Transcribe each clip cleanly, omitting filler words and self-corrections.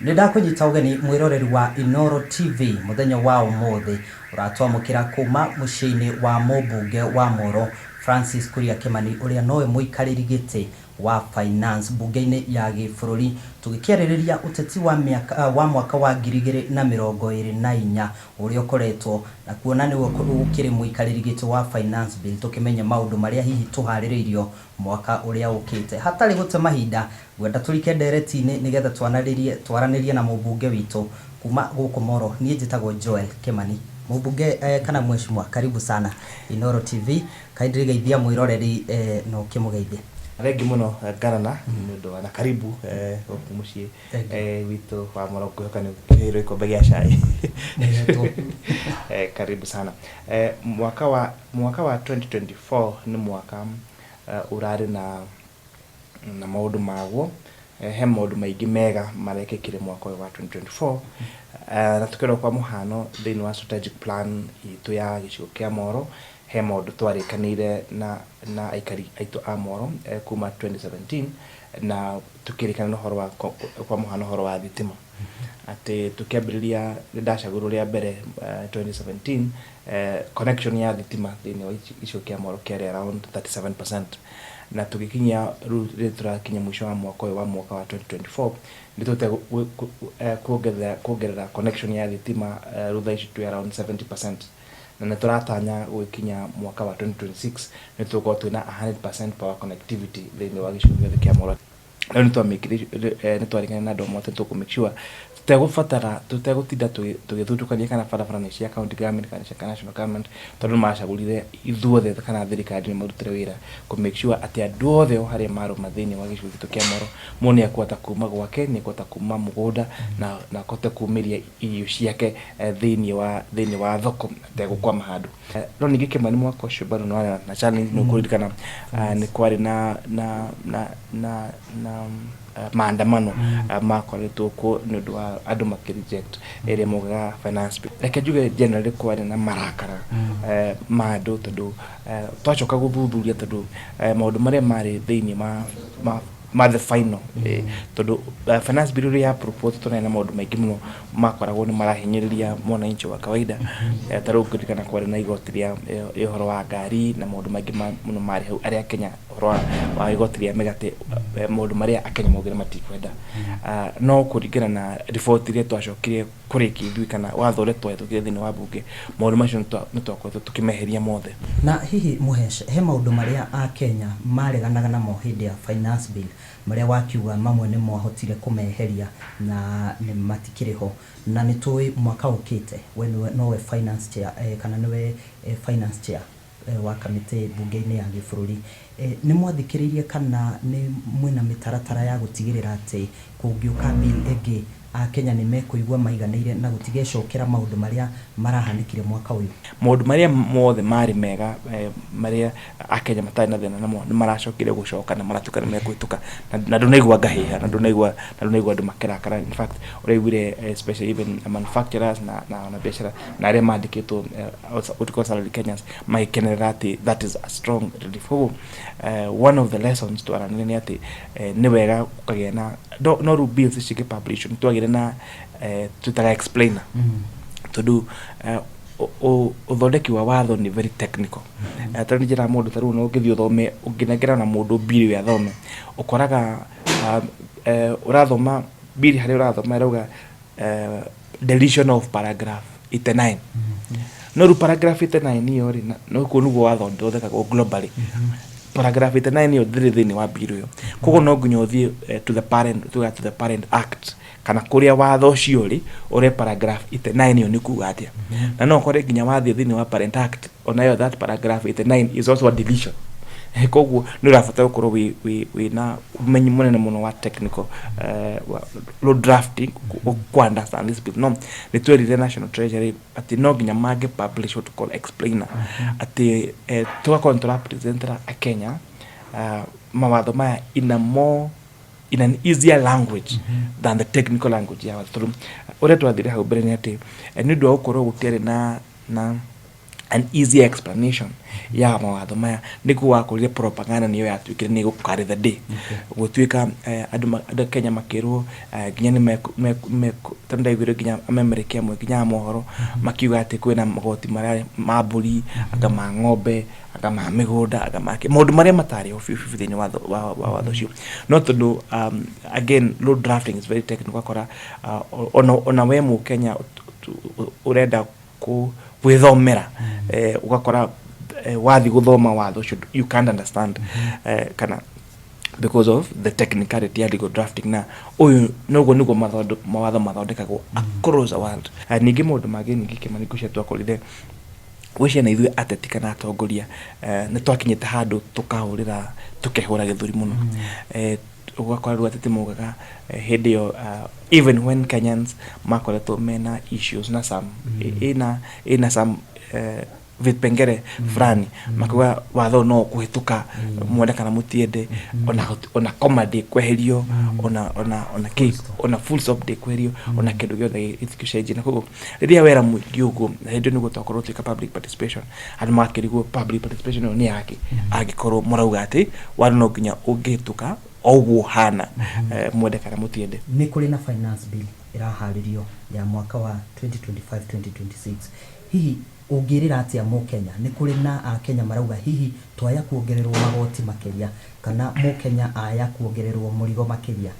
Nĩ ndakũnyita ũgeni mwĩroreri wa Inooro TV mũthenya wa ũmũthĩ ũratwamũkĩra kuma mũciĩ-inĩ wa mũmbunge wa Moro Francis Kuria Kimani, ũrĩa nowe mũikarĩri gĩtĩ wa finance mbunge-inĩ ya gĩbũrũri, tũgĩkĩarĩrĩria ũteti wa mĩaka wa mwaka wa 2024 ũrĩa ũkoretwo na kuona nĩwe ũkĩrĩ mũikarĩri gĩtĩ wa finance bill, tũkĩmenye maũndũ marĩa hihi tũharĩrĩirio mwaka ũrĩa ũkĩte. Hatarĩ gũte mahinda, ngwenda tũrike ndereti-inĩ nĩgetha twanarĩrie twaranĩrie na mũmbunge witũ kuma gũkũ Moro. Niĩ njĩtagwo Joel Kimani. Mũmbunge kana mheshimiwa, karibu sana Inooro TV. Kindly geithia mwĩroreri na ũkĩmũgeithie. Thengiũ mũno Ngarana nĩ ũndũ wa na karibu gũkũ mũciĩ witũ wa Moro. Ngwĩhoka nĩ ũkĩheirwo gĩkombe gĩa cai. Nĩhetwo. Karibu sana. Mwaka wa 2024 nĩ mwaka ũrarĩ na maũndũ maguo. He maũndũ maingĩ mega marekĩkire mwaka ũyũ wa 2024, na tũkĩrora kwa mũhano thĩinĩ wa strategic plan itũ ya gĩcigo kĩa Moro, he maũndũ twarĩkanĩire na aikari aitũ a Moro kuma 2017, na tũkĩrĩkana na ũhoro wa kwa mũhano ũhoro wa thitima, atĩ tũkĩambĩrĩria nĩ ndacagũrirwo rĩa mbere 2017, connection ya thitima thĩinĩ wa gĩcigo kĩa Moro kĩarĩ around 37%, na tũgĩkinyia rĩu rĩrĩa tũrakinya mũico wa mwaka ũyũ wa mwaka wa 2024, nĩ tũhotete kuongerera connection ya thitima. Rĩu thaa ici twĩ around 70%, na nĩ tũratanya gũgĩkinya mwaka wa 2026 nĩ tũgũkorwo twĩna 100% power connectivity thĩinĩ wa gĩcigo gĩothe kĩa Moro. Rĩu nĩ twarĩkanire na andũ amwe atĩ tũkũ make sure tũtegũbatara tũtegũtinda tũgĩthutũkania kana barabara nĩ cia county government kana cia national government, tondũ nĩ macagũrire ithuothe kana thirikari nĩ marutire wĩra kũ make sure atĩ andũ othe o harĩa marũma thĩinĩ wa gĩcigo gitũ kĩa Moro, mũndũ nĩ ekũhota kuma gwake, nĩ ekũhota kuma mũgũnda na ahote kumĩria irio ciake thĩinĩ wa thoko ategũkwama handũ. No ningĩ Kĩmani, mwaka ũcio bado nĩ warĩ na challenge. Nĩ ũkũririkana nĩ kwarĩ na maandamano makoretwo kuo nĩ ũndũ wa andũ makĩ reject ĩrĩa maugaga finance bill. Reke njuge generally kwarĩ na marakara ma andũ, tondũ twacoka gũthuthuria, tondũ maũndũ marĩa marĩ thĩinĩ ma the final, tondũ finance bill ĩrĩa ya propose tũnarĩ na maũndũ maingĩ mũno makoragwo nĩ marahinyĩrĩria mwananchi wa kawaida. Ta rĩu ngũririkana kwarĩ na igoti rĩa ũhoro wa ngari na maũndũ maingĩ mũno marĩ hau arĩa Kenya, ũhoro wa igoti rĩa mĩgate, maũndũ marĩa Akenya maugire matikwenda. No kũringana na riboti ĩrĩa twacokire kũrĩkia ithuĩ kana watho ũrĩa twahĩtũkire thĩinĩ wa bunge, maũndũ macio nĩ twakoretwo tũkĩmeheria mothe. Na hihi Mũhesh, he maũndũ marĩa Akenya mareganaga namo hĩndĩ ya finance bill, marĩa wakiuga mamwe nĩ mwahotire kũmeheria na nĩ matikĩrĩ ho, na nĩ tũĩ mwaka ũkĩte we nĩwe nowe finance chair, kana nĩwe finance chair wa kamĩtĩ mbunge-inĩ ya gĩbũrũri, nĩ mwathikĩrĩirie kana nĩ mwĩna mĩtaratara ya gũtigĩrĩra atĩ kũngĩũka bill ĩngĩ Akenya nĩ mekũigua maiganĩire na gũtigecokera maũndũ marĩa marahanĩkire mwaka ũyũ? Maũndũ marĩa mothe marĩ mega, marĩa Akenya matarĩ na thĩna namo, nĩ maracokire gũcoka na maratuĩka nĩ mekũhĩtũka, na ndũnaigua ngahĩha na ndũnaigua andũ makĩrakara. In fact, ũraiguire especially even manufacturers na biacara na arĩa mandĩkĩtwo, what we call salary Kenyans, magĩkenerera atĩ that is a strong relief. Koguo one of the lessons twaranire nĩ atĩ nĩ wega gũkagĩa na no rĩu bills ici cikĩ-publish nĩ twagĩire na twĩtaga explainer, tondũ ũthondeki wa watho nĩ very technical. Tondũ nĩ njĩraga mũndũ, ta rĩu no ũngĩthiĩ ũthome, ũngĩnengera na mũndũ bill ĩyo athome, ũkoraga ũrathoma bill, harĩa ũrathoma ĩrauga deletion of paragraph 89, no rĩu paragraph 89 ĩyo rĩ, no kũu nĩguo watho ũthondekagwo globally, paragraph 89 ĩyo ndĩrĩ thĩinĩ wa bill ĩyo. Koguo no nginya ũthiĩ to the parent act kana kũrĩa watho ũcio ũrĩ, ũrĩa paragraph 89 ĩyo nĩ kuga atĩa. Na no ũkore nginya wathiĩ thĩinĩ wa parent act, onayo that paragraph 89 is also a deletion. Koguo nĩ ũrabatara gũkorwo wĩ na ũmenyi mũnene mũno wa technical wa law drafting ku understand this bill. No nĩ twerire National Treasury atĩ no nginya mangĩ publish what we call explainer, atĩ tũgakorwo nĩ tũrapresentera Akenya mawatho maya in an easier language than the technical language ya watho, tondũ ũrĩa twathire hau mbere nĩ atĩ nĩ ũndũ wa gũkorwo gũtiarĩ na An easy explanation ya mawatho maya nĩguo wakorire propaganda nĩyo yatuĩkire nĩ ĩgũ carry the day. Gũtuĩka andũ andũ a Kenya makĩrwo nginya nĩ tondũ ndaiguire nginya amemerekia amwe nginya a mohoro makiuga atĩ kwĩna magoti marĩa ma mbũri, anga ma ng'ombe, anga ma mĩgũnda, anga ma kĩ, maũndũ marĩa matarĩ ho biũ biũ thĩinĩ wa watho ũcio. No tondũ again law drafting is very technical, ũgakora ona we mũkenya ũrenda gwĩthomera ũgakora wathiĩ gũthoma watho ũcio you can't understand kana because of the technicality ya legal drafting. Na ũyũ noguo nĩguo mawatho mathondekagwo across the world. Ningĩ maũndũ mangĩ ningĩ Kĩmani ngwĩciria twakorire gwĩciria na ithuĩ ateti kana atongoria nĩ twakinyĩte handũ tũkahũrĩra tũkehũra gĩthũri mũno. Ũgakora rĩu ateti maugaga hĩndĩ ĩyo even when Kenyans makoretwo mena issues na some ĩna some vipengere fulani, makiuga watho no kũhĩtũka mwende kana mũtiende, ona koma ndĩkweherio, ona kĩ, ona full stop ndĩkweherio, ona kĩndũ gĩothe gĩtigũcenjia. Na koguo rĩrĩa wera mũingĩ ũguo, na hĩndĩ ĩyo nĩguo twakorwo twĩka public participation, andũ magakĩrigwo public participation ĩyo nĩ yakĩ angĩkorwo mũrauga atĩ watho no nginya ũngĩhĩtũka o ũguo ũhana, mwende kana mũtiende. Nĩ kũrĩ na finance bill ĩraharĩrio ya mwaka wa 2025-2026. Hihi ũngĩrĩra atĩa mũkenya? Nĩ kũrĩ na akenya marauga hihi twaya kuongererwo magoti makĩria kana mũkenya aya kuongererwo mũrigo makĩria.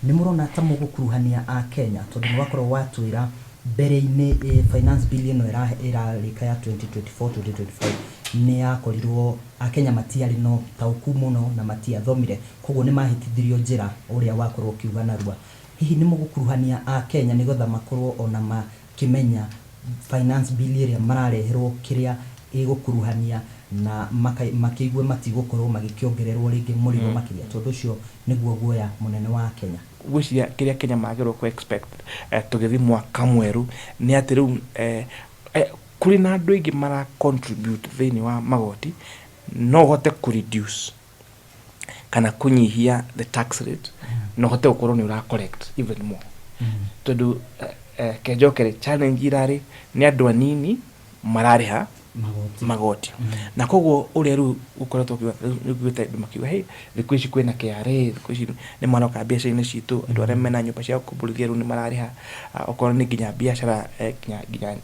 Nĩ mũrona ta mũgũkuruhania akenya, tondũ nĩ wakorwo watwĩra mbere-inĩ finance bill ĩno ĩrarĩka ya 2024-2025 nĩ yakorirwo akenya matiarĩ na ũtaũku mũno na matiathomire, koguo nĩ mahĩtithirio njĩra ũrĩa wakorwo ũkiuga narua. Hihi nĩ mũgũkuruhania akenya nĩgetha makorwo ona makĩmenya finance bill ĩrĩa marareherwo kĩrĩa ĩgũkuruhania na makĩigue matigũkorwo magĩkĩongererwo rĩngĩ mũrigo makĩria, tondũ ũcio nĩguo guoya mũnene wa Kenya? Ngwĩciria kĩrĩa Kenya magĩrĩirwo kũ expect tũgĩthiĩ mwaka mwerũ nĩ atĩ rĩu kũrĩ na andũ aingĩ mara contribute thĩinĩ wa magoti, no ũhote kũ reduce kana kũnyihia the tax rate na ũhote gũkorwo nĩ ũra collect even more. Tondũ kenjokere challenge irarĩ nĩ andũ anini mararĩha magoti. Magoti. Na koguo ũrĩa rĩu ũkoretwo ũkiuga rĩu nĩguĩte andũ makiuga, "Hey, thikũ ici kwĩna KRA, thikũ ici nĩ maroka biacara-inĩ citũ, andũ arĩa mena nyũmba cia gũkomborithia rĩu nĩ mararĩha, okorwo nĩ nginya biacara nginya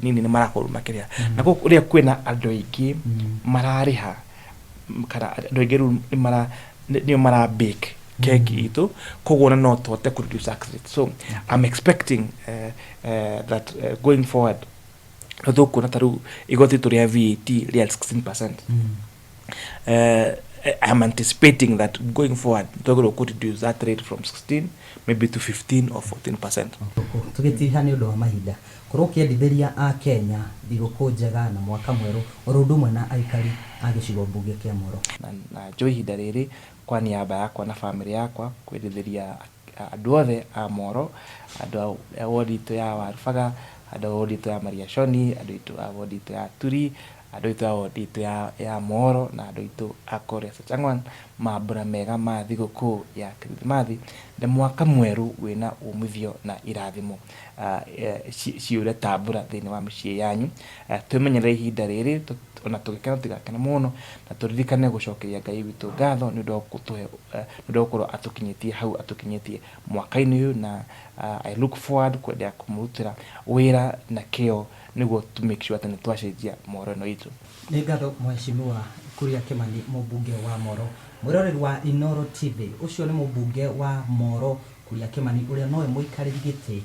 nini nĩ marakorwo makĩrĩha." Na koguo ũrĩa kwĩna andũ aingĩ mararĩha kana andũ aingĩ rĩu nĩ mara nĩo mara bake keki itũ, koguo ona no tũhote kũ reduce tax rate. So I'm expecting that going forward no tũkuona ta rĩu igoti ritũ rĩa VAT rĩa 16%. I'm anticipating that going forward twagĩrĩirwo kũ reduce that rate from 16 maybe to 15 or 14%. Tũgĩtiha nĩ ũndũ wa mahinda, korwo ũkĩendithĩria a Kenya thigũkũ njega na mwaka mwerũ oro ũndũ ũmwe na aikari a gĩcigo mbunge kĩa Moro. Na njoe ihinda rĩrĩ kwa niaba yakwa na bamĩrĩ yakwa kwendithĩria andũ othe a Moro, andũ a ward itũ ya Warubaga, andũ a ward itũ ya Mariashoni, andũ aitũ a ward itũ ya Turi, andũ aitũ a ward itũ ya Moro na andũ aitũ a kũrĩa Sachangwan mambura mega ma thigũkũ ya Kirithimathi na mwaka mwerũ wĩna umithio na irathimo ciure ta mbura thĩinĩ wa mĩciĩ yanyu. Twĩmenyerere ihinda rĩrĩ ona tũgĩkena tũtigakene mũno na tũririkane gũcokeria Ngai witũ ngatho nĩ ũndũ wa gũtũhe nĩ ũndũ wa gũkorwo atũkinyĩtie hau atũkinyĩtie mwaka-inĩ ũyũ. Na I look forward kwendelea kũmũrutĩra wĩra na kĩo nĩguo to make sure atĩ nĩ twacenjia Moro ĩno itũ. Nĩ ngatho Mheshimiwa Kuria Kimani, mũmbunge wa Moro. Mwĩroreri wa Inooro TV, ũcio nĩ mũmbunge wa Moro Kuria Kimani, ũrĩa nowe mũikarĩri gĩtĩ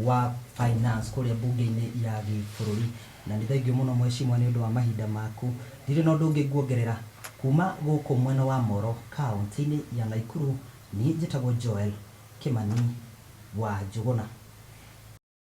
wa finance kũrĩa mbunge-inĩ ya gĩbũrũri. Na nĩ thengiũ mũno mheshimiwa nĩ ũndũ wa mahinda maku. Ndirĩ na ũndũ ũngĩ nguongerera kuma gũkũ mwena wa Moro, kaunti-inĩ ya Nakuru. Niĩ njĩtagwo Joel Kimani wa Njũgũna.